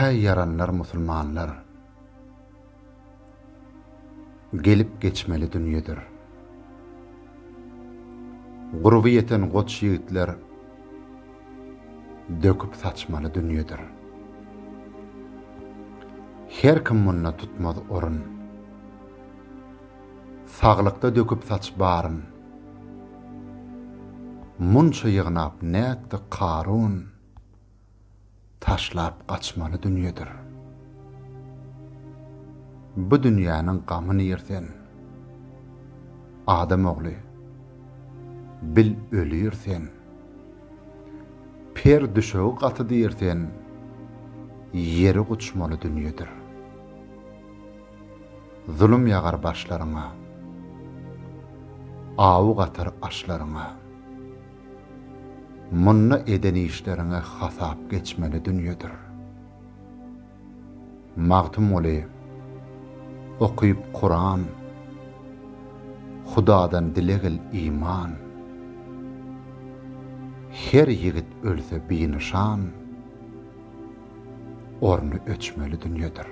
Äý ýaranlar musulmanlar. Gelip geçmeli dünýedir. Gurby ýeten goç ýigitler döküp saçmaly dünýedir. Her kim munda tutmaz orun. Saglykda döküp saç baryn. Munça ýygnap nätdi Karun. Taşlap gaçmaly dünýedir. Bu dünýäniň gamyn iýr sen. Adam ogly, bil ölür sen. Per düşegi gaty diýr sen, ýeri guçmaly dünýedir. Zulum ýagar başlaryňa, awy gatar aşlaryňa. Munda eden işleriňe hasap geçmeli dünýedir. Magtymguly, okyp Kuran, Hudadan dilegil iman. Her ýigit ölse binyşan, orny öçmeli dünýedir.